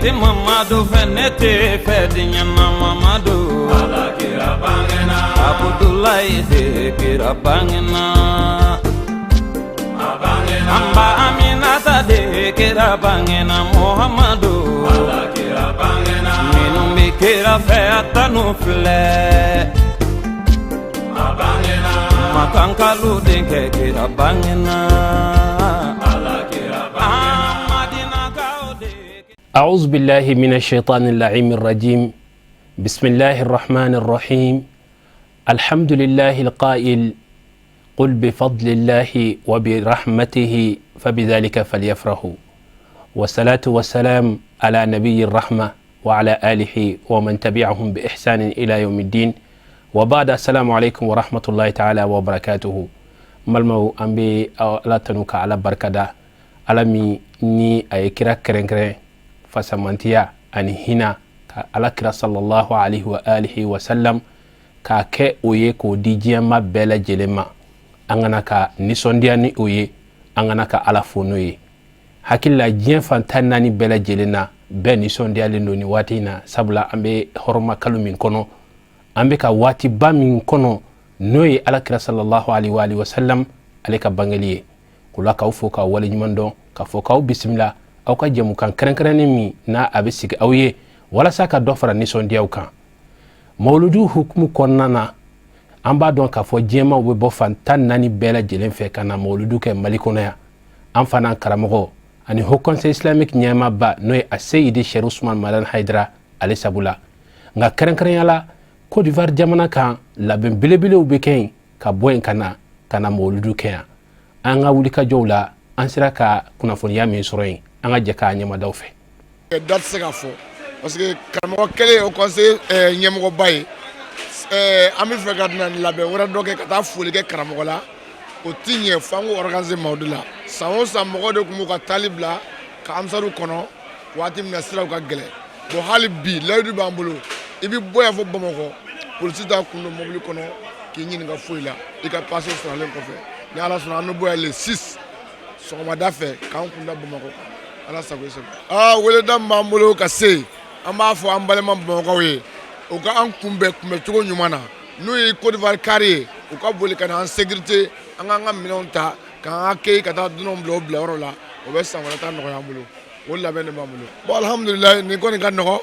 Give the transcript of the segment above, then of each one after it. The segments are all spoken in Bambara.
tɛ Mamadu fɛ, ne tɛ fɛ diɲɛ na Mamadu. Ala kira bangena. Abudulayi de kira bangena. A bangena. An ba Aminata de kira bangena Muhamadu. Ala kira bangena. Minnu bɛ kira fɛ, a tanu filɛ. A bangena. Makankalu denkɛ kira bangena. Ala kira bangena. Madinakaw de. أعوذ بالله من الشيطان اللعين الرجيم. بسم الله الرحمن الرحيم. الحمد لله القائل: قل بفضل الله وبرحمته فبذلك فليفرحوا. والصلاة والسلام على نبي الرحمة وعلى آله ومن تبعهم بإحسان إلى يوم الدين، وبعد، السلام عليكم ورحمة الله تعالى وبركاته. Balimaw, an bɛ Ala tanu ka Ala barikada, Ala min ni a ye kira kɛrɛnkɛrɛn fasamantiya ani hinɛ ka Ala kira sallallahu alaihi wa alihi wa sallam k'a kɛ o ye k'o di diɲɛma bɛɛ lajɛlen ma. An kana ka nisɔndiya ni o ye, an kana ka Ala fo n'o ye. Hakili la, diɲɛ fan 14 bɛɛ lajɛlen na, bɛɛ nisɔndiyalen don nin waati in na, sabula an bɛ hɔrɔma kalo min kɔnɔ, an bɛ ka waatiba min kɔnɔ, n'o ye Ala kira sallallahu alaihi wa alihi wa sallam ale ka bangeli ye. K'o la k'aw fo k'aw waleɲuman dɔn, k'a fɔ k'aw bisimila aw ka jɛmukan kɛrɛnkɛrɛnnen min n'a a bɛ sigi aw ye walasa ka dɔ fara nisɔndiyaw kan mawuludu hukumu kɔnɔna na. An b'a dɔn k'a fɔ diɲɛmaw bɛ bɔ fan 14 bɛɛ lajɛlen fɛ ka na mawuludu kɛ Mali kɔnɔ yan. An fana karamɔgɔ ani Haut Conseil islamique ɲɛmaaba, n'o ye a Seyidi Sɛri Usman Madan Hayidara ale sabula, nka kɛrɛnkɛrɛnya la Côte d'Ivoire jamana kan, labɛn belebelew bɛ kɛ yen ka bɔ yen ka na mawuludu kɛ yan. An ka wulikajɔw la, an sera ka kunnafoniya min sɔrɔ yen, an ka jɛ k'a ɲɛmadaw fɛ. Da tɛ se ka fɔ parce que karamɔgɔ kelen o conseil ɲɛmɔgɔba ye. An bɛ fɛ ka na labɛn wɛrɛ dɔ kɛ ka taa foli kɛ karamɔgɔ la, o ti ɲɛ f'an k'o organiser mawudu la. San o san, mɔgɔw de tun b'u ka taali bila ka ansaru kɔnɔ waati min na siraw ka gɛlɛn. Bon, hali bi layidu b'an bolo, i bɛ bɔ yan fɔ Bamakɔ, polisi t'a kun don mobili kɔnɔ k'i ɲininka foyi la i ka passe saralen kɔfɛ. Ni Ala sɔnna, an bɛ bɔ yan le 6 sɔgɔmada fɛ k'an kun da Bamakɔ kan. Ala sago i sago. Aa, weleda min b'an bolo ka se, an b'a fɔ an balima Bamakɔkaw ye, u ka an kunbɛn kunbɛncogo ɲuman na. N'u ye Côte d'Ivoire kari ye, u ka boli ka na an sécurité, an k'an ka minɛnw ta k'an accueillir ka taa dunanw bila o bilayɔrɔ la. O bɛ san wɛrɛ ta nɔgɔya an bolo. O labɛn de b'an bolo. Bon, alhamdulilayi, nin kɔni ka nɔgɔ.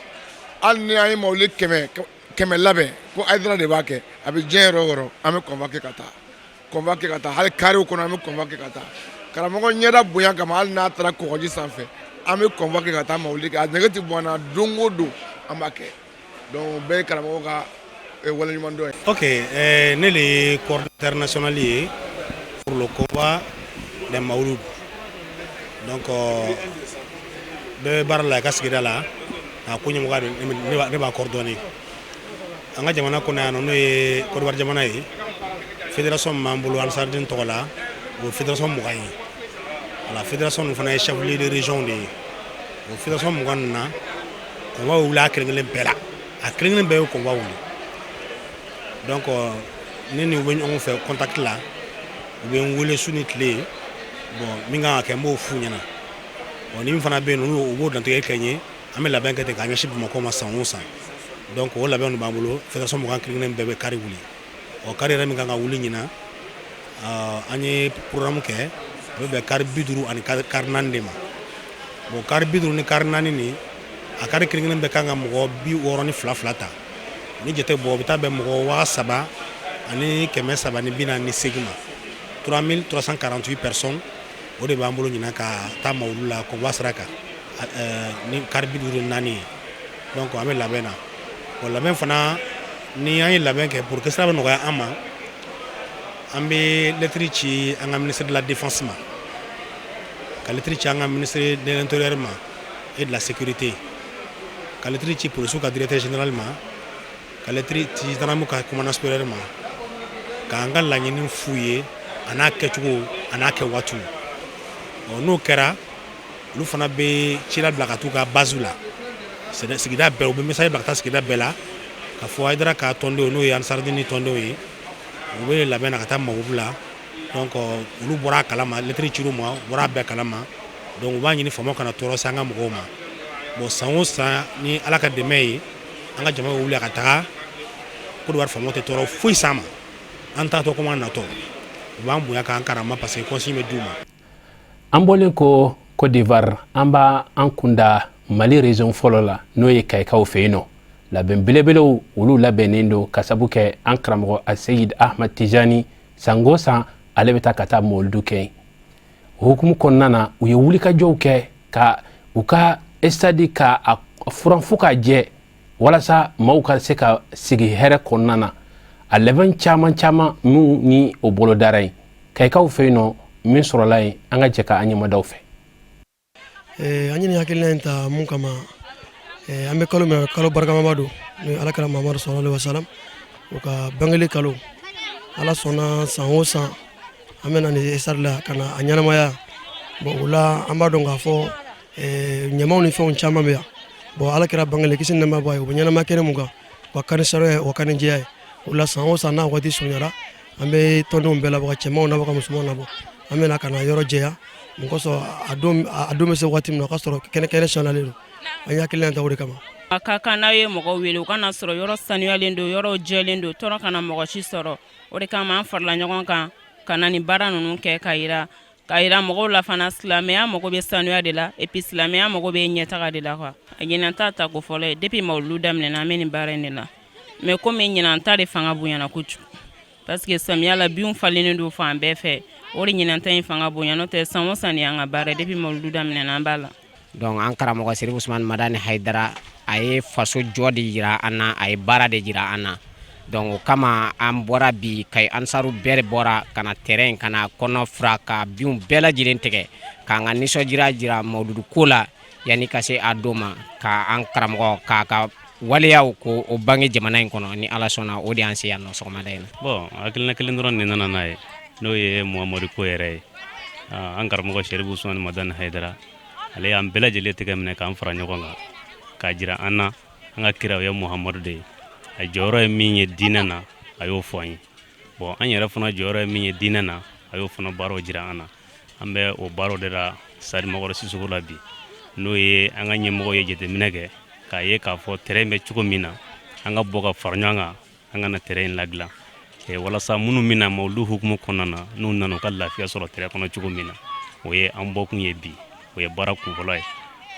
Hali ni an ye mawuli 100 100 labɛn ko Hayidara de b'a kɛ, a bɛ diɲɛ yɔrɔ o yɔrɔ, an bɛ convoi kɛ ka taa, convoi kɛ ka taa. Hali kariw kɔnɔ, an bɛ convoi kɛ ka taa. Karamɔgɔ ɲɛda bonya kama, hali n'a taara kɔgɔji sanfɛ, an bɛ convoi kɛ ka taa mawuli kɛ. A nɛgɛ tɛ bɔ an na, don o don an b'a kɛ. Donc o bɛɛ ye karamɔgɔ ka waleɲuman dɔn ye. Ok, ne le ye coordinateur national ye pour le convoi des Maouloud. Donc bɛɛ bɛ baara la i ka sigida la, a ko ɲɛmɔgɔ de ne b'a coordonner. An ka jamana kɔnɔ yan nɔ, n'o ye Côte d'Ivoire jamana ye, fédération min b'an bolo Ansarudine tɔgɔ la, o ye fédération 20 ye. Voilà, fédération ninnu fana ye chef lieu de région de ye. O fédération 20 ninnu na, convoi bɛ wuli a kelen kelen bɛɛ la, a kelen kelen bɛɛ ye convoi wuli. Donc ne ni u bɛ ɲɔgɔn fɛ contact la, u bɛ n wele su ni tile. Bon, min kan ka kɛ, n b'o f'u ɲɛna. Bon, ni min fana bɛ yen nɔ, u b'o dantigɛ kɛ n ye. An bɛ labɛn kɛ ten k'a ɲɛsin Bamakɔ ma san o san. Donc o labɛn b'an bolo. Fédération 20 kelen kelen bɛɛ bɛ kari wuli. Ɔ, kari yɛrɛ min kan ka wuli ɲinan, an ye programme kɛ, a bɛ bɛn kari 50 ani kari 4 de ma. Bon, kari 50 ni kari 4 nin, a kari kelen kelen bɛɛ kan ka mɔgɔ 62 fila ta. Ni jate bɔ, o bɛ taa bɛn mɔgɔ 3348 ma, 3348 personnes. O de b'an bolo ɲinan ka taa mawulu la convoi sira kan ni kari 54 ye. Donc an bɛ labɛn na. Bon, labɛn fana ni an ye labɛn kɛ pour que sira bɛ nɔgɔya an ma, an bɛ lettre ci an ka ministre de la Défense ma, ka lettre ci an ka ministre de l'Intérieur ma et de la Sécurité, ka lettre ci polisiw ka directeur général ma, ka lettre ci gendarme ka commandant supérieur ma, k'an ka laɲini f'u ye, a n'a kɛcogo, a n'a kɛ waatiw. Ɔ, n'o kɛra, olu fana bɛ cila bila ka t'u ka base la sigida bɛɛ. U bɛ message bila ka taa sigida bɛɛ la ka fɔ Hayidara ka tɔndenw, n'o ye Ansarudini tɔndenw ye, u bɛ labɛn na ka taa mawulu la. Donc olu bɔra a kalama, lettre cir'u ma, u bɔra a bɛɛ kalama. Donc u b'a ɲini faamaw kana tɔɔrɔ se an ka mɔgɔw ma. Bon, san o san, ni Ala ka dɛmɛ ye, an ka jama bɛ wuli ka taga. Côte d'Ivoire faamaw tɛ tɔɔrɔ foyi s'an ma. An taatɔ komi an natɔ, u b'an bonya k'an karama, parce que consigne bɛ d'u ma. An bɔlen ko Côte d'Ivoire, an b'a an kunda Mali région fɔlɔ la, n'o ye Kayikaw fɛ yen nɔ. Labɛn belebelew olu labɛnnen don ka sabu kɛ an karamɔgɔ Aseyid Ahmad Tijani, sango san ale bɛ taa ka taa mɔlidu kɛ yen. O hukumu kɔnɔna na, u ye wulikajɔw kɛ ka u ka stade ka a furan fo k'a jɛ, walasa maaw ka se ka sigi hɛrɛ kɔnɔna na. A labɛn caman caman minnu ni o bolodara yen Kayikaw fɛ yen nɔ, min sɔrɔla yen, an ka jɛ ka an ɲɛmadaw fɛ. An ye nin hakilina in ta mun kama? An bɛ kalo min, kalo barikamaba don, n'o ye Alakira Muhamadu sallallahu alaihi wasallam o ka bangeli kalo. Ala sɔnna, san o san an bɛ na nin stade la ka na a ɲɛnamaya. Bon, o la an b'a dɔn k'a fɔ ɲamaw ni fɛnw caman bɛ yan. Bon, Ala kira bangeli, kisi ni nɛɛma b'a ye, u bɛ ɲɛnama kɛnɛ mun kan, u ka kan ni sariya ye, o ka ni jɛya ye. O la, san o san n'a waati surunyara, an bɛ tɔndenw bɛɛ labɔ, ka cɛmanw nabɔ, ka musomanw nabɔ, an bɛ na ka na yɔrɔ jɛya. Mun kosɔn? A don bɛ se waati min na, o ka sɔrɔ kɛnɛ kɛnɛ sanuyalen don. An ye hakilina ta o de kama. A ka kan n'aw ye mɔgɔw wele, u kana sɔrɔ yɔrɔ sanuyalen don, yɔrɔ jɛlen don, tɔɔrɔ kana mɔgɔ si sɔrɔ. O de kama an farala ɲɔgɔn kan ka na nin baara ninnu kɛ ka yira mɔgɔw la fana, silamɛya mago bɛ sanuya de la, et puis silamɛya mago bɛ ɲɛtaga de la quoi. Ɲinan ta ta ko fɔlɔ ye. Depuis mawuludu daminɛna, an bɛ nin baara in de la, mais komi ɲinan ta de fanga bonyana kojugu, parce que samiya la binw falennen don fan bɛɛ fɛ, o de ɲinan ta in fanga bonya. N'o tɛ, san o san nin y'an ka baara. Depuis mawuludu daminɛna, an b'a la. Donc an karamɔgɔ Serifu Usumani Madani Hayidara, a ye faso jɔ de yira an na, a ye baara de jira an na. Donc o kama an bɔra bi, Kayi Ansaru bɛɛ de bɔra ka na terrain ka na kɔnɔ fura, ka binw bɛɛ lajɛlen tigɛ, k'an ka nisɔndiya jira mawuludu ko la, yanni ka se a don ma, ka an karamɔgɔ k'a ka waleyaw ko o bange jamana in kɔnɔ. Ni Ala sɔnna, o de y'an se yan nɔ sɔgɔmada in na. Bon, hakilina kelen dɔrɔn de nana n'a ye, n'o ye Muhamadu ko yɛrɛ ye. An karamɔgɔ Serifu Usumani Madani Hayidara, ale y'an bɛɛ lajɛlen tɛgɛ minɛ k'an fara ɲɔgɔn kan k'a jira an na an ka kira, o ye Muhamadu de ye. A jɔyɔrɔ ye min ye diinɛ na, a y'o fɔ an ye. Bon, an yɛrɛ fana jɔyɔrɔ ye min ye diinɛ na, a y'o fana baaraw jira an na. An bɛ o baaraw de la stade Makɔrɔ Sisoko la bi, n'o ye an ka ɲɛmɔgɔ ye jateminɛ kɛ k'a ye k'a fɔ terrain bɛ cogo min na, an ka bɔ ka fara ɲɔgɔn kan, an ka na terrain in ladilan, walasa minnu bɛna mawuludu hukumu kɔnɔna na, n'u nana, u ka lafiya sɔrɔ terrain kɔnɔ cogo min na. O ye an bɔkun ye bi. O ye baara kunfɔlɔ ye.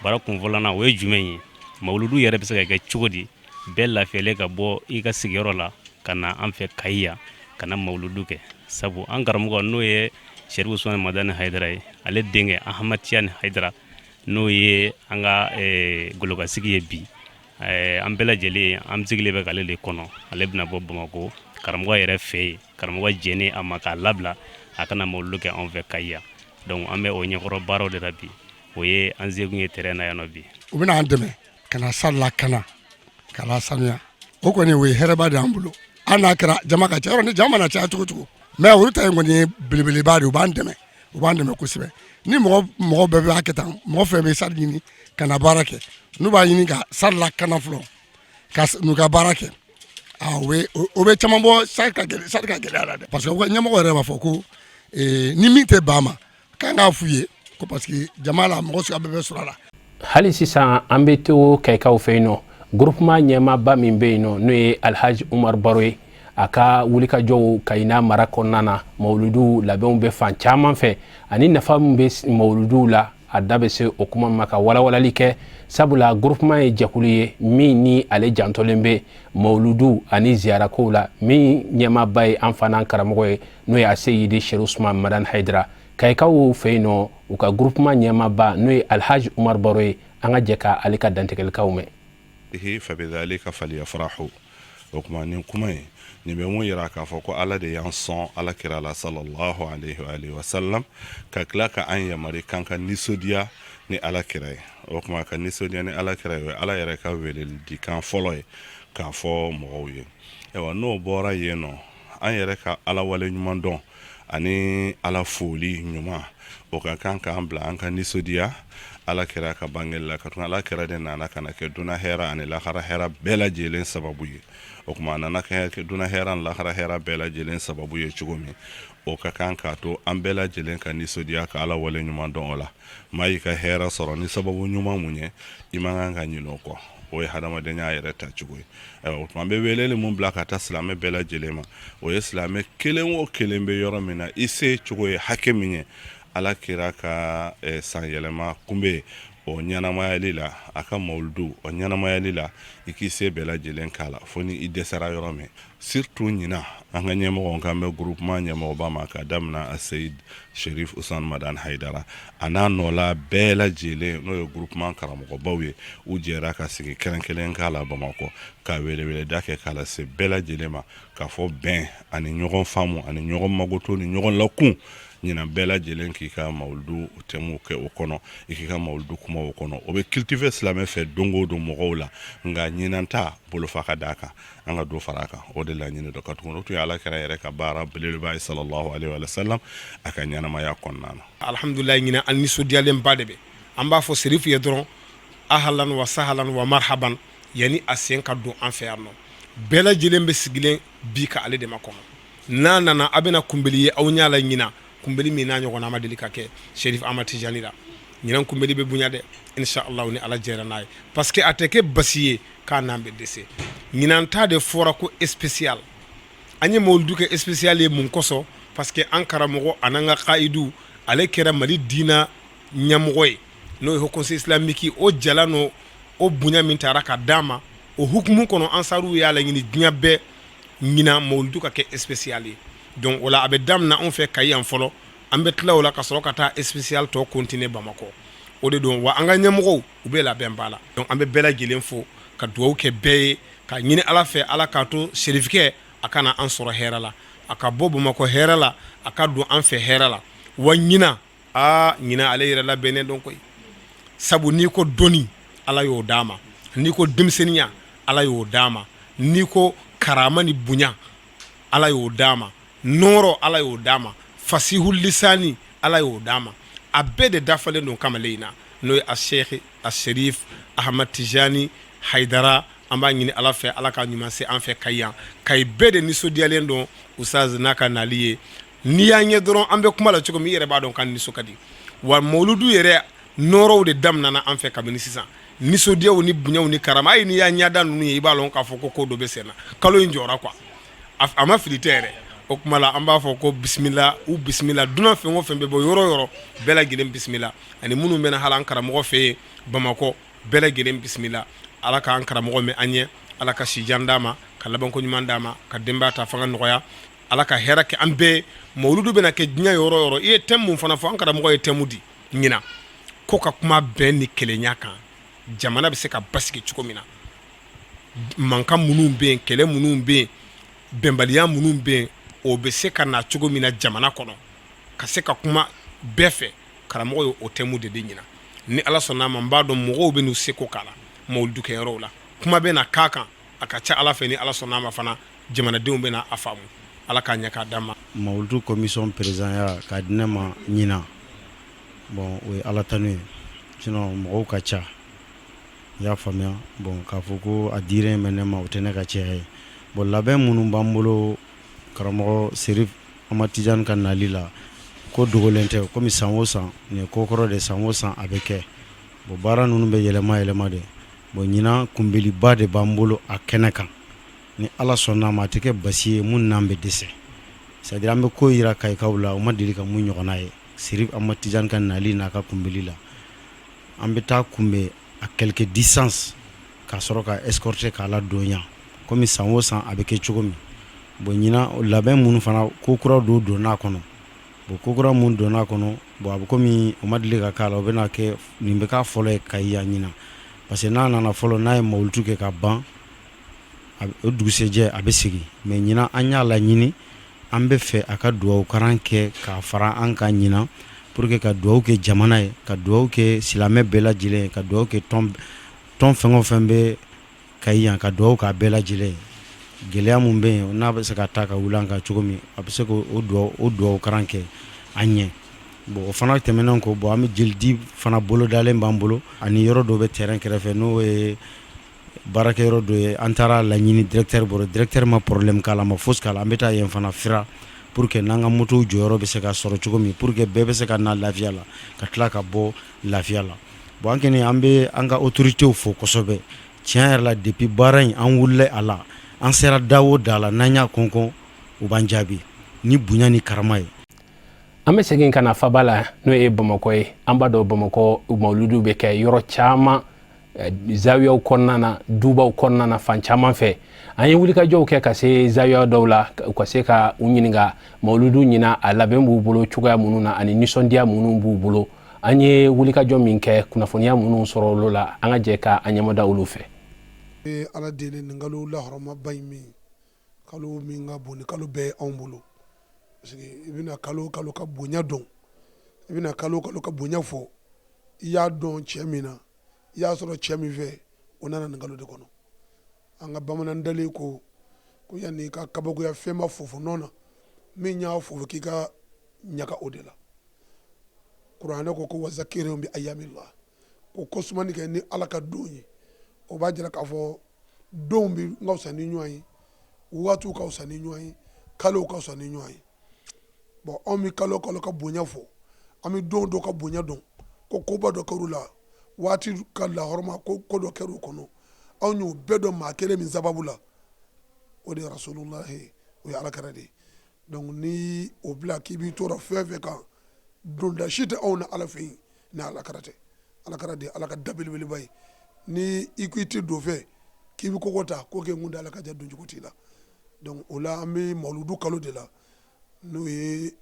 Baara kunfɔlɔna, o ye jumɛn ye? Mawuludu yɛrɛ bɛ se ka kɛ cogo di, bɛɛ lafiyalen ka bɔ i ka sigiyɔrɔ la ka na an fɛ Kayi yan ka na mawuludu kɛ? Sabu an karamɔgɔ, n'o ye Serifu Usumani Madani Hayidara ye, ale denkɛ Ahamad Tiyani Hayidara, n'o ye an ka golokasigi ye bi, an bɛɛ lajɛlen an sigilen bɛ k'ale de kɔnɔ. Ale bɛna bɔ Bamakɔ karamɔgɔ yɛrɛ fɛ yen, karamɔgɔ jɛnen a ma k'a labila a kana mawuludu kɛ anw fɛ Kayi yan. Donc an bɛ o ɲɛkɔrɔ baaraw de la bi. O ye an sekun ye terrain na yan nɔ bi. U bɛna an dɛmɛ ka na stade lakana, ka lasanuya. O kɔni, o ye hɛrɛba de y'an bolo. Hali n'a kɛra jama ka ca yɔrɔ, ni jama mana caya cogo cogo, mais olu ta in kɔni ye belebeleba de ye. U b'an dɛmɛ, u b'an dɛmɛ kosɛbɛ. Ni mɔgɔ mɔgɔ bɛɛ b'a kɛ tan, mɔgɔ fɛn bɛ stade ɲini ka na baara kɛ, n'u b'a ɲini ka stade lakana fɔlɔ ka n'u ka baara kɛ, o bɛ caman bɔ stade ka gɛlɛya la dɛ, parce que u ka ɲɛmɔgɔ yɛrɛ b'a fɔ ko ni min tɛ ban ma, k'an k'a f'u ye ko parce que jama la, mɔgɔ suguya bɛɛ bɛ sɔrɔ a la. Hali sisan an bɛ to Kayikaw fɛ yen nɔ. Groupement ɲɛmaaba min bɛ yen nɔ, n'o ye Alhaji Umar Baro ye, a ka wulikajɔw Kayina mara kɔnɔna na, mawuludu labɛnw bɛ fan caman fɛ, ani nafa min bɛ mawuluduw la, a da bɛ se o kuma ma ka walawalali kɛ. Sabula groupement ye jɛkulu ye min ni ale jantolen bɛ mawuludu ani ziyarakow la, min ɲɛmaaba ye an fana karamɔgɔ ye, n'o ye Aseyidi Serifu Usman Madani Hayidara. Kayikaw fɛ yen nɔ, u ka groupement ɲɛmaaba, n'o ye Alhaji Umar Baro ye, an ka jɛ ka ale ka dantigɛlikaw mɛn. فبذلك فليفرحوا. O kuma, nin kuma in, nin bɛ mun yira? K'a fɔ ko Ala de y'an sɔn Ala kira la sallallahu alaihi wa alihi wa sallam, ka tila ka an yamari k'an ka nisɔndiya ni Ala kira ye. O kuma, ka nisɔndiya ni Ala kira ye, o ye Ala yɛrɛ ka welelidikan fɔlɔ ye k'a fɔ mɔgɔw ye. Ayiwa, n'o bɔra yen nɔ, an yɛrɛ ka Ala wale ɲuman dɔn ani Ala foli ɲuman, o ka kan k'an bila an ka nisɔndiya. Ala kira ka bangeli la, ka tun Ala kira de nana ka na kɛ duna hɛra ani lahara hɛra bɛɛ lajɛlen sababu ye. O tuma a nana kɛ duna hɛra ani lahara hɛra bɛɛ lajɛlen sababu ye cogo min, o ka kan k'a to an bɛɛ lajɛlen ka nisɔndiya ka Ala wale ɲuman dɔn o la. Maa y'i ka hɛra sɔrɔ ni sababu ɲuman mun ye, i man kan ka ɲinɛ o kɔ. O ye hadamadenya yɛrɛ ta cogo ye. Ayiwa, o tuma an bɛ weleli mun bila ka taa silamɛ bɛɛ lajɛlen ma, o ye silamɛ kelen o kelen bɛ yɔrɔ min na, i se cogo ye hakɛ min ye Ala kira ka san yɛlɛma kunbɛn o ɲɛnamayali la, a ka mawuludu o ɲɛnamayali la, i k'i se bɛɛ lajɛlen k'a la fo ni i dɛsɛra yɔrɔ min. Surtout ɲinan an ka ɲɛmɔgɔ k'an bɛ groupement ɲɛmɔgɔba ma ka daminɛ a Seyid Sherif Usman Madani Hayidara a n'a nɔla bɛɛ lajɛlen, n'o ye groupement karamɔgɔbaw ye, u jɛra ka sigi kɛrɛnkelen k'a la Bamakɔ ka weleweleda kɛ k'a lase bɛɛ lajɛlen ma k'a fɔ bɛn ani ɲɔgɔn faamu ani ɲɔgɔn magoto ni ɲɔgɔn lakun ɲinan bɛɛ lajɛlen k'i ka mawuludu thème kɛ o kɔnɔ, i k'i ka mawuludu kuma o kɔnɔ. O bɛ cultiver silamɛ fɛ don o don mɔgɔw la, nka ɲinan ta bolofa ka d'a kan, an ka dɔ fara a kan, o de laɲini don. Ka tugun o tun ye Ala kira yɛrɛ ka baara belebeleba ye sallallahu alaihi wa sallam a ka ɲɛnamaya kɔnɔna na. Alhamdulilayi, ɲinan an nisɔndiyalenba de bɛ. An b'a fɔ Serifu ye dɔrɔn ahalan wa sahalan wa marhaban, yanni a sen ka don an fɛ yan nɔ. Bɛɛ lajɛlen bɛ sigilen bi ka ale de makɔnɔ. N'a nana, a bɛna kunbeli ye aw ɲɛ la ɲinan, kunbeli min n'a ɲɔgɔnna ma deli ka kɛ Serif Ahmad Tijani la. Ɲinan kunbeli bɛ bonya dɛ, inshallah, ni Ala jɛra n'a ye, parce que a tɛ kɛ basi ye k'a n'an bɛ dɛsɛ. Ɲinan ta de fɔra ko spécial. An ye mawuludu kɛ spécial ye mun kosɔn? Parce que an karamɔgɔ an'an ka kayidu, ale kɛra Mali diina ɲɛmɔgɔ ye, n'o ye Haut Conseil islamique. O jala n'o o bonya min taara ka d'a ma, o hukumu kɔnɔ, ansaruw y'a laɲini diɲɛ bɛɛ ɲinan mawuludu ka kɛ spécial ye. Donc o la, a bɛ daminɛ anw fɛ Kayi yan fɔlɔ, an bɛ tila o la ka sɔrɔ ka taa spécial tɔ continuer Bamakɔ. O de don wa. An ka ɲɛmɔgɔw, u bɛ labɛn ba la. Donc an bɛ bɛɛ lajɛlen fo ka dugawu kɛ bɛɛ ye, ka ɲini Ala fɛ, Ala k'a to Serifikɛ a ka na an sɔrɔ hɛrɛ la, a ka bɔ Bamakɔ hɛrɛ la, a ka don an fɛ hɛrɛ la. Wa ɲinan, aa, ɲinan ale yɛrɛ labɛnnen don koyi, sabu n'i ko dɔnni, Ala y'o d'a ma. N'i ko denmisɛnninya, Ala y'o d'a ma. N'i ko karama ni bonya, Ala y'o d'a ma. Nɔɔrɔ, Ala y'o d'a ma. Fasihu lisani, Ala y'o d'a ma. A bɛɛ de dafalen don kamalen in na, n'o ye a Sheikh a Sherif Ahmad Tijani Hayidara. An b'a ɲini Ala fɛ, Ala ka ɲuman se an fɛ Kayi yan. Kayi bɛɛ de nisɔndiyalen don Ustaz n'a ka nali ye. N'i y'an ye dɔrɔn, an bɛ kuma la cogo min, i yɛrɛ b'a dɔn k'an nisɔn ka di. Wa mawuludu yɛrɛ nɔɔrɔw de daminɛna an fɛ kabini sisan, nisɔndiyaw ni bonyaw ni karama. Hali n'i y'a ɲɛda ninnu ye, i b'a dɔn k'a fɔ ko ko dɔ bɛ sen na. Kalo in jɔra quoi, a ma fili tɛ yɛrɛ. O tuma la, an b'a fɔ ko bisimila, u bisimila. Dunan fɛn o fɛn bɛ bɔ yɔrɔ o yɔrɔ, bɛɛ lajɛlen bisimila, ani minnu bɛna hali an karamɔgɔ fɛ yen Bamakɔ, bɛɛ lajɛlen bisimila. Ala k'an karamɔgɔ mɛn an ɲɛ, Ala ka sijan d'a ma, ka labanko ɲuman d'a ma, ka denbaya ta fanga nɔgɔya. Ala ka hɛrɛ kɛ an bɛɛ. Mawuludu bɛna kɛ diɲɛ yɔrɔ o yɔrɔ. I ye thème mun fana fɔ, an karamɔgɔ ye thème di ɲinan ko ka kuma bɛn ni kelenya kan, jamana bɛ se ka basigi cogo min na, mankan minnu bɛ yen, kɛlɛ minnu bɛ yen, bɛnbaliya minnu bɛ yen, o bɛ se ka na cogo min na jamana kɔnɔ, ka se ka kuma bɛɛ fɛ. Karamɔgɔ ye o thème de di ɲinan. Ni Ala sɔnna a ma, n b'a dɔn mɔgɔw bɛ n'u seko k'a la mawuludu kɛyɔrɔw la, kuma bɛ na k'a kan. A ka ca Ala fɛ, ni Ala sɔnna a ma fana, jamanadenw bɛna a faamu. Ala k'a ɲɛ k'a d'an ma. Mawuludu commission présidentya k'a di ne ma ɲinan, bon, o ye Ala tanu ye, sinon mɔgɔw ka ca, i y'a faamuya. Bon, k'a fɔ ko a diren bɛ ne ma, o tɛ ne ka cɛya ye. Bon, labɛn minnu b'an bolo karamɔgɔ Serif Amadu Tijani ka nali la, ko dogolen tɛ, komi san o san nin ye ko kɔrɔ de, san o san a bɛ kɛ. Bon, baara ninnu bɛ yɛlɛma yɛlɛma de. Bon, ɲinan kunbeliba de b'an bolo a kɛnɛ kan. Ni Ala sɔnna a ma, a tɛ kɛ basi ye mun n'an bɛ dɛsɛ. C'est à dire, an bɛ ko yira Kayikaw la, u ma deli ka mun ɲɔgɔnna ye Serif Amadu Tijani ka nali n'a ka kunbeli la. An bɛ taa kunbɛn à quelque distance, ka sɔrɔ ka escorter k'a ladon yan, komi san o san a bɛ kɛ cogo min. Bon, ɲinan labɛn minnu fana, ko kura dɔw donna a kɔnɔ. Bon, ko kura mun donna a kɔnɔ, bon, a bɛ komi o ma deli ka k'a la, o bɛna kɛ, nin bɛ k'a fɔlɔ ye Kayi yan ɲinan, parce que n'a nana fɔlɔ, n'a ye mawuludu kɛ ka ban, o dugusɛjɛ a bɛ segin. Mais ɲinan, an y'a laɲini, an bɛ fɛ a ka dugawu karan kɛ k'a fara an ka ɲinan, pour que ka dugawu kɛ jamana ye, ka dugawu kɛ silamɛ bɛɛ lajɛlen ye, ka dugawu kɛ tɔn fɛn o fɛn bɛ Kayi yan, ka dugawu k'a bɛɛ lajɛlen ye. Gɛlɛya mun bɛ yen, n'a bɛ se ka taa ka wuli an kan cogo min, a bɛ se k'o dugawu karan kɛ an ɲɛ. Bon, o fana tɛmɛnen kɔ, bon, an bɛ jelidi fana bolodalen b'an bolo, ani yɔrɔ dɔ bɛ terrain kɛrɛfɛ, n'o ye baarakɛyɔrɔ dɔ ye. An taara laɲini directeur bolo, directeur ma problème k'a la, ma fosi k'a la. An bɛ taa yen fana fira pour que n'an ka motow jɔyɔrɔ bɛ se ka sɔrɔ cogo min, pour que bɛɛ bɛ se ka na lafiya la, ka tila ka bɔ lafiya la. Bon, an kɔni, an bɛ an ka autorités fo kosɛbɛ. Tiɲɛ yɛrɛ la, depuis baara in an wulila a la, an sera da o da la, n'an y'a kɔnkɔn, u b'an jaabi ni bonya ni karama ye. An bɛ segin ka na faba la, n'o ye Bamakɔ ye. An b'a dɔn, Bamakɔ mawuludu bɛ kɛ yɔrɔ caman, zawiyaw kɔnɔna na, dubaw kɔnɔna na, fan caman fɛ. An ye wulikajɔw kɛ ka se zawiya dɔw la, u ka se ka u ɲininka mawuludu ɲina a labɛn b'u bolo cogoya minnu na, ani nisɔndiya minnu b'u bolo. An ye wulikajɔ min kɛ, kunnafoniya minnu sɔrɔ olu la, an ka jɛ ka an ɲɛmada olu fɛ. Ala deli nin kalo lahɔrɔmaba in, min kalo min ka bon ni kalo bɛɛ ye anw bolo, parce que i bɛna kalo kalo ka bonya dɔn, i bɛna kalo kalo ka bonya fɔ, i y'a dɔn cɛ min na, i y'a sɔrɔ cɛ min fɛ, o nana nin kalo de kɔnɔ. An ka bamanan dalen ko yanni i ka kabakoya fɛnba fofo nɔ na, min y'a fofo, k'i ka ɲaga o de la. Kuranɛ ko wazakirihum bi ayamillah, ko kosumani kɛ ni Ala ka don ye. O b'a jira k'a fɔ donw bɛ ka fisa ni ɲɔgɔn ye, waatiw ka fisa ni ɲɔgɔn ye, kalow ka fisa ni ɲɔgɔn ye. Bon, anw bɛ kalo kalo ka bonya fɔ, an bɛ don dɔ ka bonya dɔn, ko koba dɔ kɛr'u la, waati ka lahɔrɔma, ko ko dɔ kɛr'u kɔnɔ. Anw y'o bɛɛ dɔn maa kelen min sababu la, o de ye Rasulullahi, o ye Ala kira de ye. Donc ni o bila k'i b'i tora fɛn fɛn kan, donda si tɛ anw na Ala fɛ yen ni Ala kira tɛ. Ala kira de ye Ala ka da belebeleba ye. Ni i ko i tɛ don fɛ, k'i bɛ koko ta ko k'e kun da ala ka ja, doncogo t'i la. Donc o la, an bɛ mawuludu kalo de la, n'o ye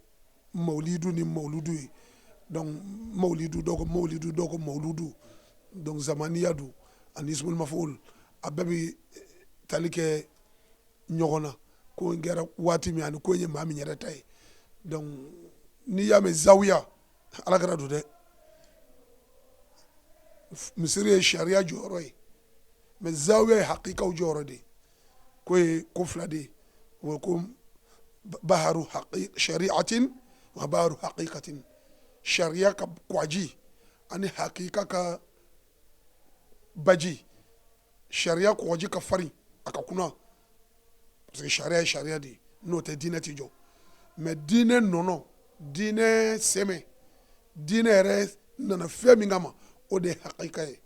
mawulidu ni mawuludu ye. Donc mawulidu, dɔw ko mawulidu, dɔw ko mawuludu. Donc zamaniya don ani ismul maful, a bɛɛ bɛ tali kɛ ɲɔgɔn na, ko in kɛra waati min ani ko in ye maa min yɛrɛ ta ye. Donc n'i y'a mɛn zawiya, Ala kira don dɛ. Misiri ye sariya jɔyɔrɔ ye, mais zawiya ye hakikaw jɔyɔrɔ de ye. Ko ye ko fila de ye, o ko baharu shari'atin wa baharu haqiqatin, sariya ka kwaji ani hakika ka baji. Sariya kɔgɔji ka farin, a ka kunna, parce que sariya ye sariya de ye, n'o tɛ diinɛ tɛ jɔ. Mais diinɛ nɔnɔ, diinɛ sɛmɛ, diinɛ yɛrɛ nana fɛn min kama, o de ye hakika ye,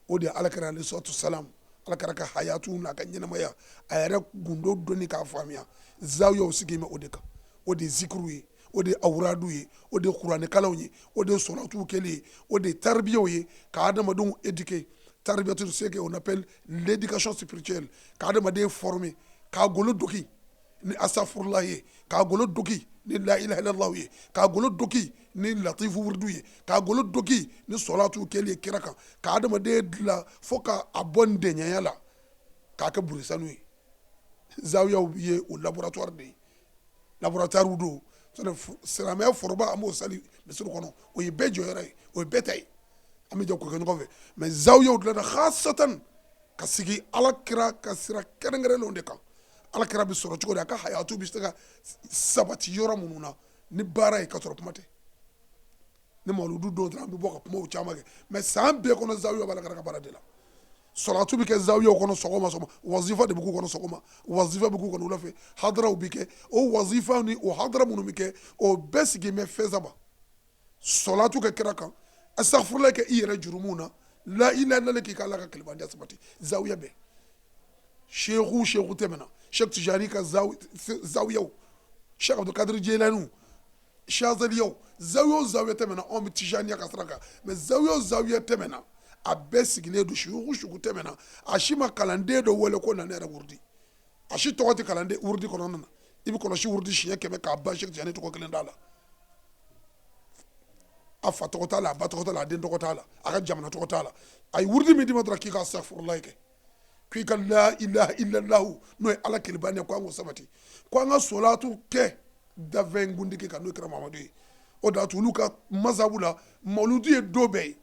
o de ye Ala kira alayhi salatu salam, Ala kira ka hayatu n'a ka ɲɛnamaya, a yɛrɛ gundo dɔnni k'a faamuya. Zawiyaw sigi bɛ o de kan, o de ye zikiru ye, o de ye awuradu ye, o de ye kuranɛkalanw ye, o de ye sɔlatuw kɛli ye, o de ye taribiyaw ye, ka adamadenw éduquer, taribiyatu, ce qu'on appelle l'éducation spirituelle, ka adamaden former, k'a golo doki ni asafurula ye, k'a golo doki ni la ilaha illallah ye, k'a golo doki ni latifu wurudu ye, k'a golo doki ni sɔlatu kɛli ye kira kan, ka adamaden dilan fo ka a bɔ n dɛɲɛya la k'a kɛ burisanu ye. Zawiyaw ye o laboratoire de ye, laboratoire don. Silamɛya foroba, an b'o sali misiri kɔnɔ, o ye bɛɛ jɔyɔrɔ ye, o ye bɛɛ ta ye, an bɛ jɛ k'o kɛ ɲɔgɔn fɛ. Mais zawiyaw dilanna khasatan ka sigi Ala kira ka sira kɛrɛnkɛrɛnnenw de kan. Ala kira bɛ sɔrɔ cogo di, a ka hayatu bɛ se ka sabati yɔrɔ minnu na ni baara ye, ka sɔrɔ kuma tɛ. Ni mawuludu don dɔrɔn, an bɛ bɔ ka kumaw caman kɛ, mais san bɛɛ kɔnɔ, zawiya b'Ala kira ka baara de la. Sɔlatu bɛ kɛ zawiyaw kɔnɔ sɔgɔma sɔgɔma, wazifa de bɛ k'u kɔnɔ sɔgɔma, wazifa bɛ k'u kɔnɔ wula fɛ, hadaraw bɛ kɛ. O wazifa ni o hadara minnu bɛ kɛ, o bɛɛ sigi bɛ fɛn saba: sɔlatu kɛ kira kan, asafurula kɛ i yɛrɛ jurumu na, la ilaha illallah k'i ka Ala ka kelenbaya sabati. Zawiya bɛɛ, sehu sehu tɛmɛna, Sheikh Tijani ka zawiyaw, Sheikh Abdul Kadir Jilani, Shazaliyaw, zawiya o zawiya tɛmɛna, anw bɛ Tijaniya ka sira kan, mais zawiya o zawiya tɛmɛna, a bɛɛ sigilen don. Sehu sehu tɛmɛna, a si ma kalanden dɔ wele ko na ne yɛrɛ wurudi, a si tɔgɔ tɛ kalanden wurudi kɔnɔna na. I bɛ kɔlɔsi wurudi siɲɛ 100 k'a ban, Sheikh Tijani tɔgɔ kelen t'a la, a fa tɔgɔ t'a la, a ba tɔgɔ t'a la, a den tɔgɔ t'a la, a ka jamana tɔgɔ t'a la. A ye wurudi min d'i ma dɔrɔn, k'i ka astaghfirullah kɛ, k'i ka la ilaha illallah, n'o ye Ala kelebani ye, ko an k'o sabati, ko an ka solatu kɛ dafɛn kuntigi kan, n'o kɛra Mamadu ye. O de y'a to olu ka masabu la, mawuludu ye don bɛɛ ye.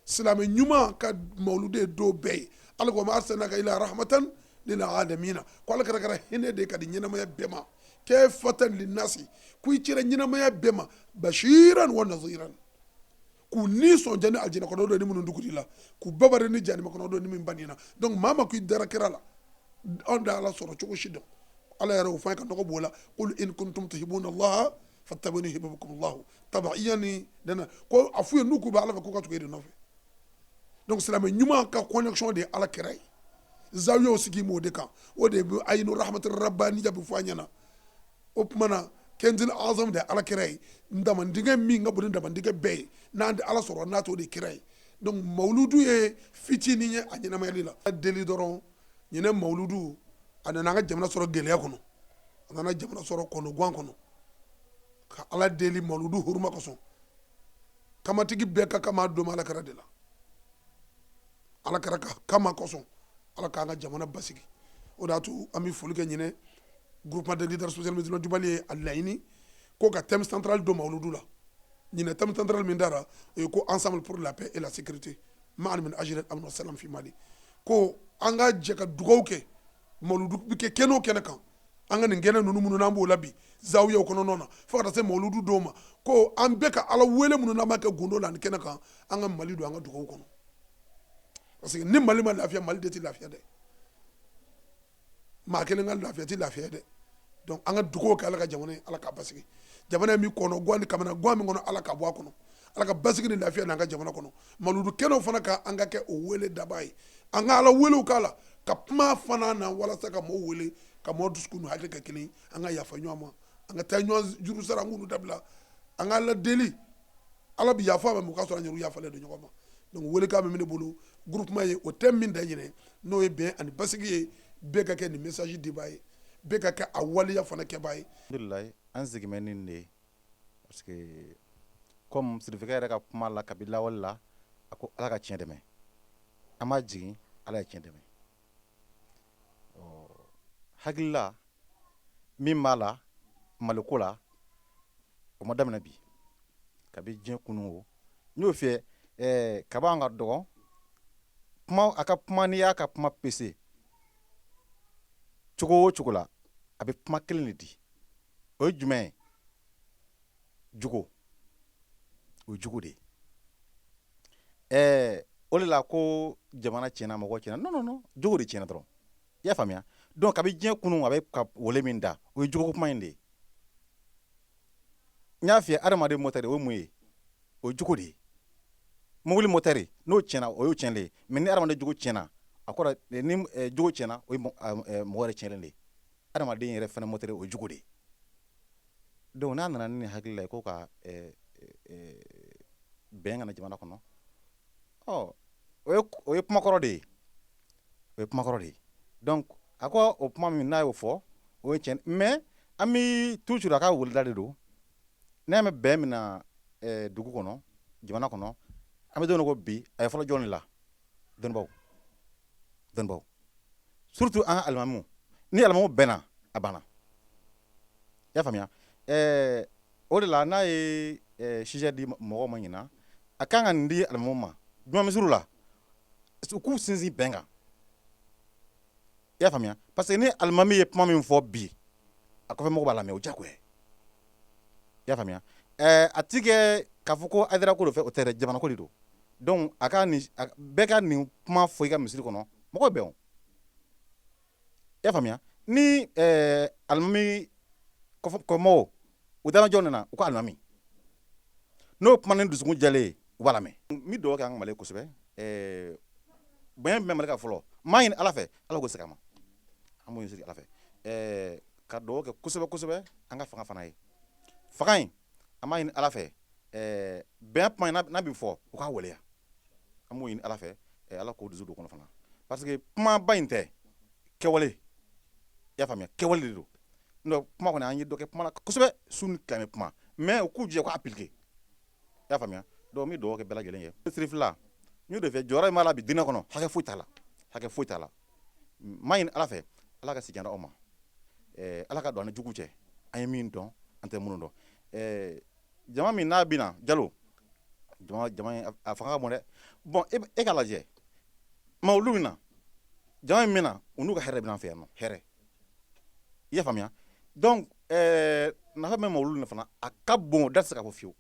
Silamɛ ɲuman ka mawuludu ye don bɛɛ ye. Ala ko ma arsalnaka illa rahmatan lil alamina, ko Ala kɛra hinɛ de ye ka di ɲɛnamaya bɛɛ ma. Kafatan linnasi, ko i cira ɲɛnamaya bɛɛ ma, bashiran wa naziran, k'u nisɔndiya ni alijinɛ kɔnɔ don ni minnu dugudi la, k'u babari ni jahanama kɔnɔ don ni min banni na. Donc maa ma ko i dara kira la, anw da ala sɔrɔ cogo si dɔn. Ala yɛrɛ o fana ka nɔgɔ b'o la: qul in kuntum tuhibbuna Allaha fattabi'uni yuhibbukum Allahu tabi'iyan ni dana ko a f'u ye n'u k'u bɛ ala fɛ, k'u ka tugu e de nɔfɛ. Donc silamɛ ɲuman ka connexion de ye ala kira ye. Zawiyaw sigi m'o de kan, o de bɛ ayinu rahmatu rabbaniya bɛ fɔ an ɲɛna. O tuma na kɛnzil azam de ye ala kira ye, damandingɛ min ka bon ni damandingɛ bɛɛ ye, n'an tɛ ala sɔrɔ n'a t'o de kira ye. Donc mawuludu ye fitinin ye a ɲɛnamayali la. Deli dɔrɔn, ɲinɛ mawuludu a nana an ka jamana sɔrɔ gɛlɛya kɔnɔ, a nana jamana sɔrɔ kɔnɔguwan kɔnɔ. Ka ala deli mawuludu huruma kosɔn, kamatigi bɛɛ ka kama don ala kira de la, ala kira ka kama kosɔn, ala k'an ka jamana basigi. O de y'a to an bɛ foli kɛ ɲinɛ Groupement des leaders sociaux musulmans du Mali ye a laɲini ko ka thème central don mawuludu la. Ɲinɛ thème central min dara, o ye ko ensemble pour la paix et la sécurité, ma'an min ajli al-amn wa salam fi Mali. Ko an ka jɛ ka dugawu kɛ mawuludu bɛ kɛ kɛnɛ o kɛnɛ kan, an ka nin kɛnɛ ninnu minnu n'an b'o la bi zawiyaw kɔnɔna na, fo ka taa se mawuludu dɔw ma, ko an bɛɛ ka ala wele minnu n'an b'a kɛ gundo la nin kɛnɛ kan, an ka Mali don an ka dugawu kɔnɔ, parce que ni Mali ma lafiya, Mali de tɛ lafiya dɛ. Maa kelen ka lafiya tɛ lafiya dɛ. Donc an ka dugawu kɛ ala ka jamana ye, ala ka basigi. Jamana min kɔnɔ guwan ni kamana guwan min kɔnɔ, ala ka bɔ a kɔnɔ, ala ka basigi ni lafiya n'an ka jamana kɔnɔ. Mawuludu kɛnɛw fana ka an ka kɛ o wele daba ye, an ka ala welew k'a la, ka kuma fana na walasa ka mɔgɔw wele, ka mɔgɔw dusukun n'u hakili kɛ kelen, an ka yafa ɲɔgɔn ma, an ka taa ɲɔgɔn juru sara, an k'olu dabila, an ka ala deli, ala bɛ yafa ma, o k'a sɔrɔ an yɛrɛ yafalen don ɲɔgɔn ma. Donc welekan min bɛ ne bolo groupement ye, o thème min da ɲinɛ, n'o ye bɛn ani basigi ye, bɛɛ ka kɛ nin message dibaa ye, bɛɛ ka kɛ a waleya fana kɛbaa ye. Alhamdulilayi, an sigin bɛ nin de ye, parce que comme sirifikɛ yɛrɛ ka kuma la kabi lawale la, a ko ala ka tiɲɛ dɛmɛ, an b'a jigin ala ye tiɲɛ dɛmɛ. Hakilila min b'a la maliko la, o ma daminɛ bi, kabi diɲɛ kunun. O n y'o fiyɛ kaba an ka dɔgɔ kuma, a ka kuma, n'i y'a ka kuma pese cogo o cogo la, a bɛ kuma kelen de di. O ye jumɛn ye? Jogo, o ye jogo de ye. O de la ko jamana tiɲɛna, mɔgɔ tiɲɛna. Non, non, non, jogo de tiɲɛna dɔrɔn, i y'a faamuya? Donc kabi diɲɛ kunun, a bɛ ka wele min da, o ye jogo kuma in de ye. N y'a f'i ye, adamaden motɛri, o ye mun ye? O ye jogo de ye. Mobili motɛri n'o tiɲɛna, o y'o tiɲɛlen ye. Mais ni adamaden jogo tiɲɛna, a kɔrɔ ni jogo tiɲɛna, o ye mɔgɔ yɛrɛ tiɲɛlen de ye. Adamaden yɛrɛ fana motɛri, o ye jogo de ye. Donc n'a nana ni nin hakili la ye ko ka bɛn ka na jamana kɔnɔ, ɔ o ye kuma kɔrɔ de ye, o ye kuma kɔrɔ de ye. Donc a ko o kuma min n'a y'o fɔ, o ye tiɲɛ. Mais an bɛ toujours a ka weleda de don. N'a mɛn bɛn min na dugu kɔnɔ, jamana kɔnɔ, an bɛ don min ko bi, a ye fɔlɔ jɔn de la? Dɔnnibaw, dɔnnibaw, surtout an ka alimamiw. Ni alimamiw bɛnna, a banna, i y'a faamuya? O de la n'a ye sujet di mɔgɔw ma ɲinan, a kan ka nin di alimamiw ma juma misiriw la, u k'u sinsin bɛn kan, i y'a faamuya? Parce que ni alimami ye kuma min fɔ bi, a kɔfɛ mɔgɔw b'a lamɛn, o diyagoya, i y'a faamuya? A ti kɛ k'a fɔ ko Hayidara ko de fɛ, o tɛ dɛ, jamana ko de don. Donc a ka nin, bɛɛ ka nin kuma fɔ i ka misiri kɔnɔ, mɔgɔw bɛn o, i y'a faamuya? Ni alimami kɔmɔgɔw u dara jɔn de na? U ka alimami n'o kuma ni dusukun jɛlen ye, u b'a lamɛn. N bɛ dugawu kɛ an ka Mali kosɛbɛ. Bonya min bɛ Mali kan fɔlɔ, n b'a ɲini Ala fɛ, Ala k'o segin a ma. An b'o ɲini Ala fɛ, ka dugawu kɛ kosɛbɛ kosɛbɛ an ka fanga fana ye. Fanga in, an b'a ɲini Ala fɛ, bɛn kuma n'a bɛ fɔ, u k'a waleya. An b'o ɲini Ala fɛ, Ala k'o dusu don kɔnɔ fana, parce que kumaba in tɛ kɛwale, i y'a faamuya? Kɛwale de don. N'o kuma kɔni, an ye dɔ kɛ kuma la kosɛbɛ, su ni tile kuma, mais u k'u jɛ k'a appliquer, i y'a faamuya? Donc n bɛ dugawu kɛ bɛɛ lajɛlen ye. Sirifila, n y'o de fɛ, jɔyɔrɔ in b'a la bi diinɛ kɔnɔ, hakɛ foyi t'a la, hakɛ foyi t'a la. N b'a ɲini Ala fɛ, Ala ka segin aw ma, Ala ka don an ni jugu cɛ, an ye min dɔn, an tɛ minnu dɔn. Jama min n'a bɛ na Jalo, jama jama a fanga ka bon dɛ. Bon, e k'a lajɛ, maa olu bɛ na, jama min bɛ na, u n'u ka hɛrɛ bɛ na an fɛ yan nɔ, hɛrɛ, i y'a faamuya? Donc Nafa min mawulu nin fana, a ka bon, da tɛ se ka fɔ fiyewu.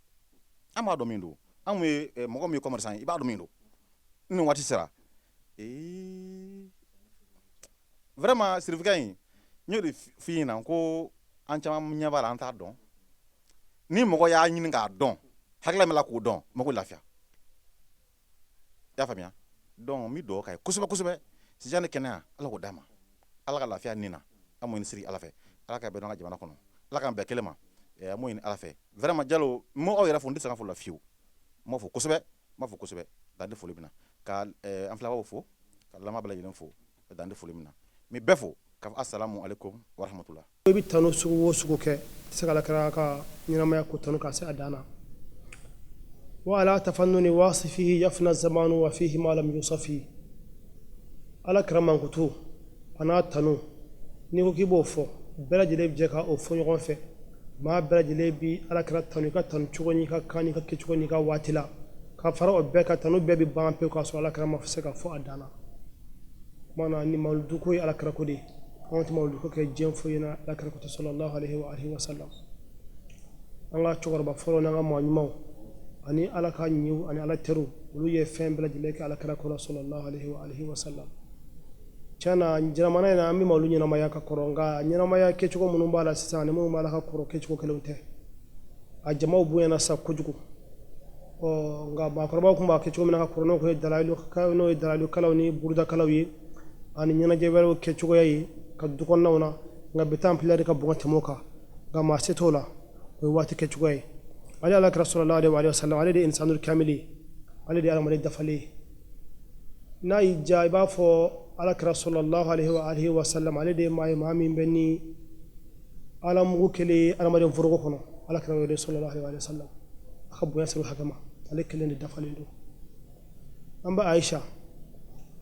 An b'a dɔn min don. Anw ye mɔgɔ min ye commerçant ye, i b'a dɔn min don. Ni waati sera, ee, vraiment, sirifikɛ in, n y'o de f'i ɲɛna ko an caman ɲɛ b'a la, an t'a dɔn. Ni mɔgɔ y'a ɲini k'a dɔn, hakilila min la k'o dɔn, mɔgɔ lafiya. I y'a faamuya? Donc n bɛ dugawu k'a ye kosɛbɛ kosɛbɛ. Sijan ni kɛnɛya, Ala k'o d'a ma. Ala ka lafiya nin na, an b'o ɲini siri Ala fɛ. Ala ka bɛn an ka jamana kɔnɔ, Ala k'an bɛn kelen ma. An b'o ɲini Ala fɛ. Vraiment, Jalo, n m'aw yɛrɛ fo, n tɛ se ka fo la fiyewu. N b'a fo kosɛbɛ, n b'a fo kosɛbɛ, dan tɛ foli min na. Ka an filɛbagaw fo, ka lamɛnbaa bɛɛ lajɛlen fo, dan tɛ foli min na. N bɛ bɛɛ fo k'a fɔ asalamu aleykum wa rahmatula. I bɛ tanu sugu o sugu kɛ, i tɛ se ka Alakira ka ɲɛnamaya ko tanu k'a se a dan na. Wa ala tafannuni wasifihi yafna zamanu wa fihi ma lam yusafi. Alakira mankutu a n'a tanu, n'i ko k'i b'o fɔ, bɛɛ lajɛlen bɛ jɛ ka o fɔ ɲɔgɔn fɛ. Maa bɛɛ lajɛlen bi Alakira tanu i ka tanu cogo n'i ka kan n'i ka kɛcogo n'i ka waati la. Ka fara o bɛɛ kan, tanu bɛɛ bɛ ban pewu k'a sɔrɔ Alakira ma se ka fɔ a dan na. Tuma na ni mawuludu ko ye Alakira ko de ye. Anw tɛ mawuludu ko kɛ diɲɛ foyi na Alakira ko tɛ, sallallahu alaihi wa alihi wa sallam. An ka cɛkɔrɔba fɔlɔ n'an ka maa ɲumanw ani Ala ka ɲiw ani Ala teriw, olu ye fɛn bɛɛ lajɛlen kɛ Alakira ko la, sallallahu alaihi wa alihi wa sallam. Tiɲɛ na, jamana in na, an bɛ mawuludu ɲɛnamaya ka kɔrɔ, nka ɲɛnamaya kɛcogo minnu b'a la sisan ani minnu b'a la ka kɔrɔ, kɛcogo kelenw tɛ. A jamaw bonyana sa kojugu. Ɔ nka maakɔrɔbaw tun b'a kɛ cogo min na ka kɔrɔ, n'o ye dalayilu, n'o ye dalayilukalaw ni burudakalaw ye ani ɲɛnajɛ wɛrɛw kɛcogoya ye ka du kɔnɔnaw na, nka bi ta ampleur ka bon ka tɛmɛ o kan. Nka maa se t'o la, o ye waati kɛcogoya ye. Ale Ala kira sallallahu alaihi wa sallam, ale de ye insanul kamili ye, ale de ye adamaden dafalen ye. N'a y'i diya, i b'a fɔ Ala kira sallallahu alaihi wa sallam, ale de ye maa ye, maa min bɛ ni Ala mugu kelen ye adamaden foroko kɔnɔ. Ala kira y'o de sallallahu alaihi wa sallam, a ka bonya sera o hakɛ ma, ale kelen de dafalen don. An ba Aisha,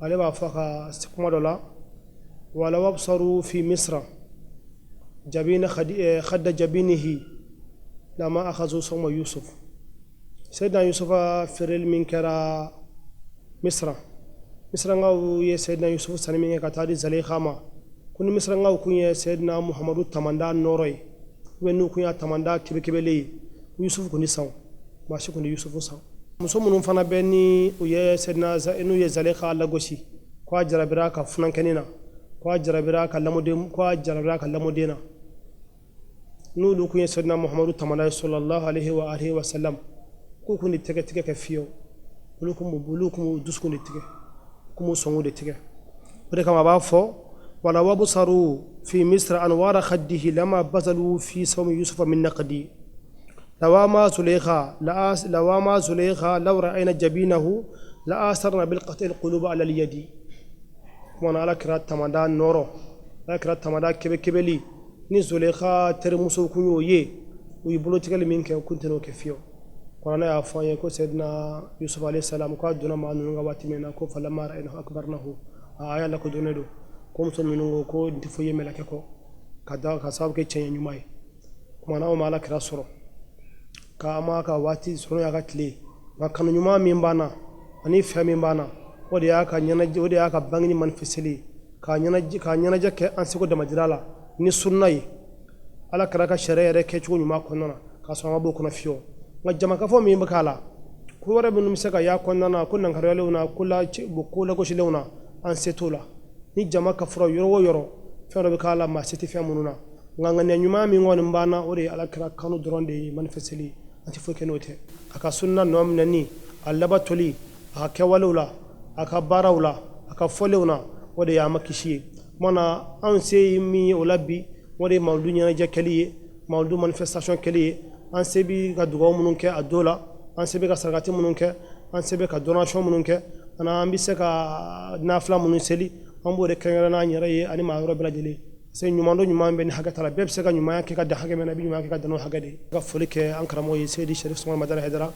ale b'a fɔ a ka kuma dɔ la: walaw absaru fi misra jabina khadda jabinihi lama akhazu sawma Yusuf. Seydina Yusufa feereli min kɛra Misra, Misrankaw ye Seydina Yusuf sanni min kɛ ka taa di Zalekha ma, ko ni Misrankaw kun ye Seydina Muhamadu tamanda nɔrɔ ye, ou bien n'u kun y'a tamanda kebekebele ye, ko Yusuf kun ti san, maa si kun ti Yusufu san. Muso minnu fana bɛ ni u ye Seydina, n'u ye Zalekha lagosi, ko a jarabira ka funankɛnin na, ko a jarabira ka lamɔden, ko a jarabira ka lamɔden na, n'olu kun ye Seydina Muhamadu tamanda ye sallallahu alaihi wa alihi wa sallam, k'u kun ti tɛgɛ tigɛ kɛ fiyewu. Olu kun b'u dusukun de tigɛ, kun b'u sɔngu de tigɛ. O de kama a b'a fɔ: walaw absaru fi misra anwara khaddihi lama bazalu fi sawmi Yusufa min naqdi lawama Zulekha lawama Zulekha law ra'ayna jabinahu la asarna bil qat'i al qulub ala al yadi. Kumana Ala kira tamanda nɔrɔ, Ala kira tamanda kebekebeli, ni Zulekha terimuso kun y'o ye, u ye bolotigɛli min kɛ, u kun tɛn'o kɛ fiyewu. Kuranɛ y'a fɔ an ye ko Seydina Yusuf alayhi salam, ko a donna maa ninnu ka waati min na, ko falamma ra'aynahu akbarnahu, a aya lakodɔnnen don, ko muso ninnu ko nin tɛ foyi ye mɛlɛkɛ kɔ, ka da ka sababu kɛ cɛɲɛ ɲuman ye. Kumana anw ma Ala kira sɔrɔ ka an m'a ka waati sɔrɔ, y'a ka tile, nka kanu ɲuman min b'an na ani fɛn min b'an na, o de y'a ka ɲɛnajɛ, o de y'a ka bangeni manifesteli, k'a ɲɛnajɛ kɛ an seko damajira la ni sunna ye, Ala kira ka sariya yɛrɛ kɛcogo ɲuman kɔnɔna na, k'a sɔrɔ an ma b'o kɔnɔ fiyewu. Nka jamakafɔ min bɛ k'a la, ko wɛrɛ minnu bɛ se ka y'a kɔnɔna na, ko nankaroyalenw na, ko la ko lagosilenw na, an se t'o la. Ni jama ka fɔra yɔrɔ o yɔrɔ, fɛn dɔ bɛ k'a la, maa se tɛ fɛn minnu na. Nka ŋaniya ɲuman min kɔni b'an na, o de ye Ala kira kanu dɔrɔn de ye manifesteli. An tɛ foyi kɛ n'o tɛ. A ka sunna nɔ minɛni, a labatoli, a ka kɛwalew la, a ka baaraw la, a ka fɔlenw na, o de y'an ma kisi ye. Kuma na, anw se ye min ye o la bi, o de ye mawuludu ɲɛnajɛ kɛli ye, mawuludu manifestation kɛli ye. An se bi ka dugawu minnu kɛ a don la, an se bɛ ka sarakati minnu kɛ, an se bɛ ka donation minnu kɛ, ani an bɛ se ka nafila minnu seli, an b'o de kɛrɛnkɛrɛn n'an yɛrɛ ye ani maa wɛrɛ bɛɛ lajɛlen. Parce que ɲuman don, ɲuman bɛ ni hakɛ t'a la. Bɛɛ bɛ se ka ɲumanya kɛ ka dan hakɛ min na, i bɛ ɲuman kɛ ka dan n'o hakɛ de ye. Ka foli kɛ an karamɔgɔ ye, Seyidi Sherif Sumana Madani Hayidara.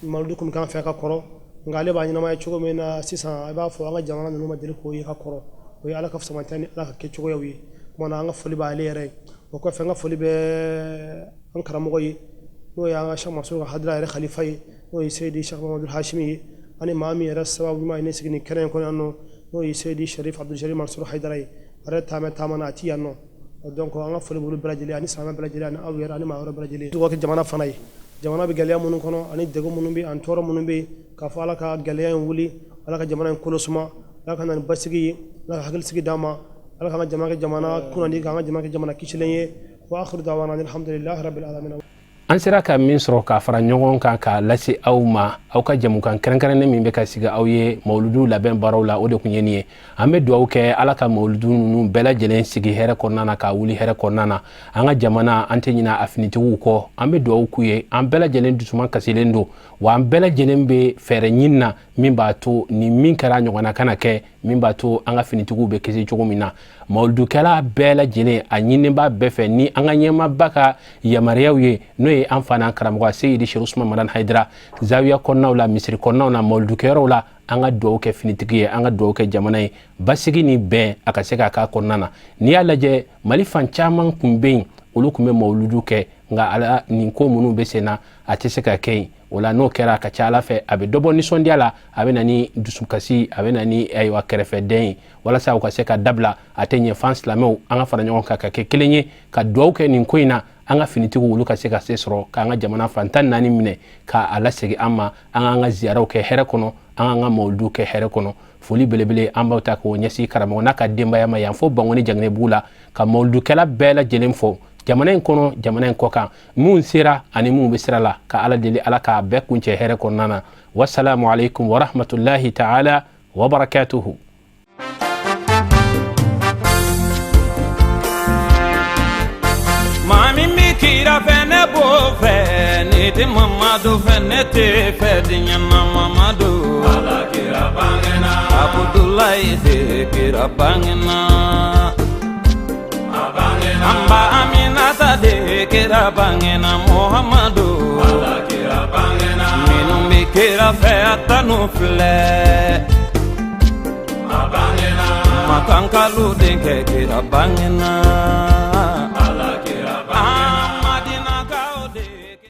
Mawuludu kun bɛ k'an fɛ ka kɔrɔ, nka ale b'a ɲɛnamaya cogo min na sisan, i b'a fɔ an ka jamana ninnu ma deli k'o ye ka kɔrɔ. O ye Ala ka fisamantɛ ni Ala ka kɛcogoyaw ye. Kuma na, an ka foli b'ale yɛrɛ ye. O kɔfɛ, an ka foli bɛ an karamɔgɔ ye, n'o ye an ka Cheikh Mansour ka hadira yɛrɛ khalifa ye, n'o ye Seyidi Cheikh Mamadou Hashimi ye, ani maa min yɛrɛ sababu ɲuman ye ne sigi nin kɛnɛ in kɔnɔ yan nɔ, n'o ye Seyidi Sherif Abdul Jalil Mansour Hayidara ye. A yɛrɛ taama taama na, a ti yan nɔ. Donc an ka foli b'olu bɛɛ lajɛlen ani silamɛ bɛɛ lajɛlen ani aw yɛrɛ ani maa wɛrɛ bɛɛ lajɛlen. Dugawu kɛ jamana fana ye, jamana bɛ gɛlɛya minnu kɔnɔ ani degun minnu bɛ ani tɔɔrɔ minnu bɛ yen, k'a fɔ Ala ka gɛlɛya in wuli, Ala ka jamana in kolo suma, Ala ka na ni basigi ye, Ala ka hakilisigi d'an ma, Ala k'an ka jamana kɛ jamana kunnandi, k'an ka jamana kɛ jamana kisilen ye. Wa akhiru da'wana alhamdulillahi rabbil alamin. An sera ka min sɔrɔ k'a fara ɲɔgɔn kan k'a lase aw ma, aw ka jɛmukan kɛrɛnkɛrɛnnen min bɛ ka sigi aw ye mawuludu labɛn baaraw la, o de tun ye nin ye. An bɛ dugawu kɛ Ala ka mawuludu ninnu bɛɛ lajɛlen sigi hɛrɛ kɔnɔna na, k'a wuli hɛrɛ kɔnɔna na. An ka jamana, an tɛ ɲinɛ a finitigiw kɔ, an bɛ dugawu k'u ye. An bɛɛ lajɛlen dusuman kasilen don, wa an bɛɛ lajɛlen bɛ fɛɛrɛ ɲini na min b'a to ni min kɛra ɲɔgɔnna kana kɛ, min b'a to an ka finitigiw bɛ kisi cogo min na. Mawuludukɛla bɛɛ lajɛlen, a ɲininen b'a bɛɛ fɛ ni an ka ɲɛmaaba ka yamaruyaw ye, n'o ye an fa n'an karamɔgɔ Seyidi Seri Usman Madani Hayidara, zawiya kɔnɔnaw la, misiri kɔnɔnaw na, mawuludukɛyɔrɔw la, an ka dugawu kɛ finitigi ye, an ka dugawu kɛ jamana ye, basigi ni bɛn a ka se ka k'a kɔnɔna na. N'i y'a lajɛ, Mali fan caman kun bɛ yen, olu kun bɛ mawuludu kɛ, nka ala nin ko minnu bɛ sen na, a tɛ se ka kɛ yen. O la, n'o kɛra, a ka ca Ala fɛ, a bɛ dɔ bɔ nisɔndiya la, a bɛ na ni dusukasi, a bɛ na ni ayiwa kɛrɛfɛdɛn ye. Walasa u ka se ka dabila, a tɛ ɲɛ fan silamɛw an ka fara ɲɔgɔn kan ka kɛ kelen ye ka dugawu kɛ nin ko in na, an ka finitigiw olu ka se ka se sɔrɔ k'an ka jamana fan 14 minɛ k'a lasegin an ma, an k'an ka ziyaraw kɛ hɛrɛ kɔnɔ, an k'an ka mawuludu kɛ hɛrɛ kɔnɔ. Foli belebele an b'aw ta k'o ɲɛsin karamɔgɔ n'a ka denbaya ma yan fo Bankoni Jaginɛbugu la, ka mawuludukɛla bɛɛ lajɛlen fo jamana in kɔnɔ, jamana in kɔkan, minnu sera ani minnu bɛ sira la, ka Ala deli Ala k'a bɛɛ kuncɛ hɛrɛ kɔnɔna na. Wasalamu alaikum warahmatullahi ta'ala wabarakatuhu. Maa min bɛ kira fɛ, ne b'o fɛ, ni tɛ Mamadu fɛ, ne tɛ fɛ diɲɛ na Mamadu. Ala kira bangena. Abudulayi de kira bangena. A bangena. An ba Aminata de kira bangena Muhamadu. Ala kira bangena. Minnu bɛ kira fɛ, a tanu filɛ. A bangena. Makankalu denkɛ kira bangena. Ala kira bangena. Madinakaw de.